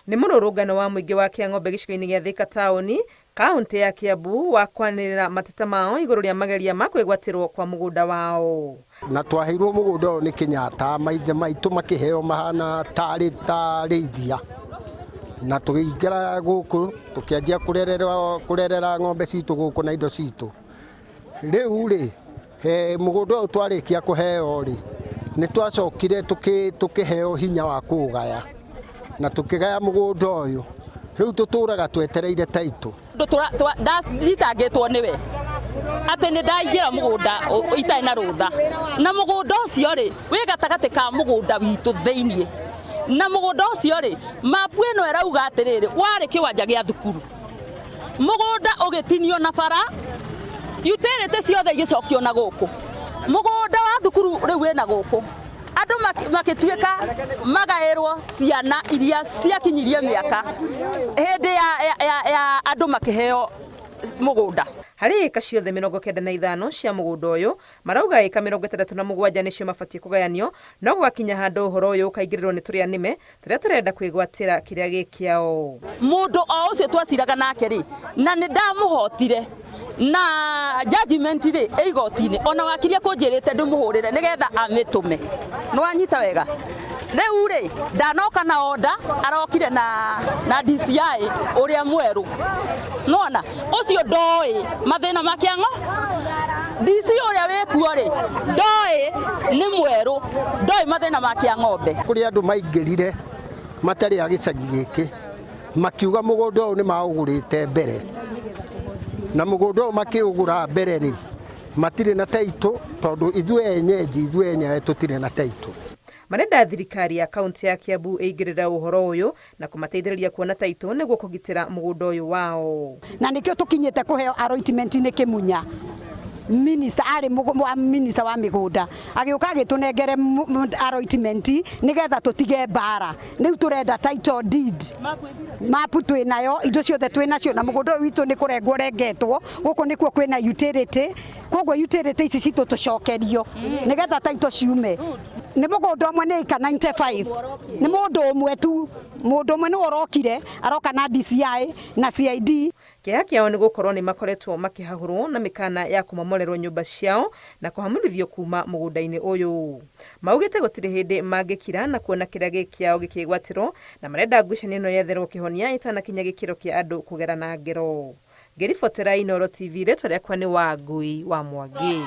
Nĩ mũrũrũngano wa mũingĩ wa Kĩang'ombe gĩcigo-inĩ gĩa Thika taũni, kaũntĩ ya Kiambu wa kwanĩrĩra mateta mao igũrũ rĩa mageria ma kwĩgwatĩrwo kwa mũgũnda wao. Na twaheirwo mũgũnda ũyũ nĩ Kenyatta, maithe maitũ makĩheo mahana tarĩ ta rĩithia, na tũkĩingĩra gũkũ tũkĩanjia kũrerera ng'ombe citũ gũkũ na indo citũ. Rĩu rĩ, mũgũnda ũyũ twarĩkia kũheo rĩ, nĩ twacokire tũkĩheo hinya wa kũũgaya, na tũkĩgaya mũgũnda ũyũ. Rĩu tũtũraga twetereire taitũ. Ndathitangĩtwo nĩwe atĩ nĩ ndaingĩra mũgũnda itarĩ na rũtha, na mũgũnda ũcio rĩ wĩ gatagatĩ ka mũgũnda witũ thĩiniĩ, na mũgũnda ũcio rĩ mapu ĩno ĩrauga atĩrĩrĩ warĩ kĩwanja gĩa thukuru. Mũgũnda ũgĩtinio na bara, utility ciothe igĩcokio na gũkũ. Mũgũnda wa thukuru rĩu wĩna gũkũ. Andũ makĩtuĩka magaĩrwo ciana iria ciakinyirie mĩaka hĩndĩ ya andũ makĩheo mũgũnda. Harĩ ĩka ciothe 95 cia mũgũnda ũyũ, marauga ĩka 67 nĩcio mabatiĩ kũgayanio, no gũgakinya handũ ũhoro ũyũ ũkaingĩrĩrwo nĩ tũrĩa nĩme Tũrĩa tũrenda kwĩgwatĩra kĩrĩa gĩ kĩao. Mũndũ o ũcio twaciraga nake rĩ, na nĩ ndamũhotire na judgment rĩ ĩ igoti-inĩ, ona wakiri ekũnjĩrĩte ndĩmũhũrĩre nĩgetha amĩtũme. Nĩ wanyita wega? Rĩu rĩ, ndanoka na order, arokire na DCI ũrĩa mwerũ. Nĩwona? Ũcio ndoĩ mathĩna ma Kĩang'o. DC ũrĩa wĩkuo rĩ, ndoĩ nĩ mwerũ, ndoĩ mathĩna ma Kĩang'ombe. Kũrĩ andũ maingĩrire matarĩ a gĩcagi gĩkĩ makiuga mũgũnda ũyũ nĩ maũgũrĩte mbere, na mũgũnda ũyũ makĩũgũra mbere rĩ, matirĩ na taitũ tondũ ithuĩ enyeji ithuĩ enyewe tũtirĩ na taitũ. Marenda thirikari ya kaũntĩ ya Kiambu ĩingĩrĩre ũhoro ũyũ na kũmateithĩrĩria kuona taitũ nĩguo kũgitĩra mũgũnda ũyũ wao. Na nĩkĩo tũkinyĩte kũheo allotment nĩ Kĩmunya, minister arĩ wa minister wa mĩgũnda, agĩũka agĩtũnengere allotment nĩgetha tũtige mbara. Rĩu tũrenda title deed, map twĩ nayo, indo ciothe twĩ nacio, na mũgũnda ũyũ witũ nĩ kũrengwo ũrengetwo, gũkũ nĩkuo kwĩna utility, koguo utility ici citũ tũcokerio nĩgetha title ciume. Nĩ mũgũnda ũmwe nĩ ĩka 95, nĩ mũndũ ũmwe tu, mũndũ ũmwe nĩwe ũrokire, aroka na DCI na CID. Kĩeha kĩao nĩ gũkorwo nĩ makoretwo makĩhahũrwo na mĩkana ya kũmomorerwo nyũmba ciao na kũhamũrithio kuma mũgũnda-inĩ ũyũ. Maugĩte gũtirĩ hĩndĩ mangĩkira na kuona kĩrĩa gĩ kĩao gĩkĩgwatĩrwo na marenda ngucanio ĩno yetherwo kĩhonia ĩtanakinya gĩkĩro kĩa andũ kũgerana ngero. Ngĩribotera Inooro TV rĩtwa rĩakwa nĩ Wangui wa Mwangi.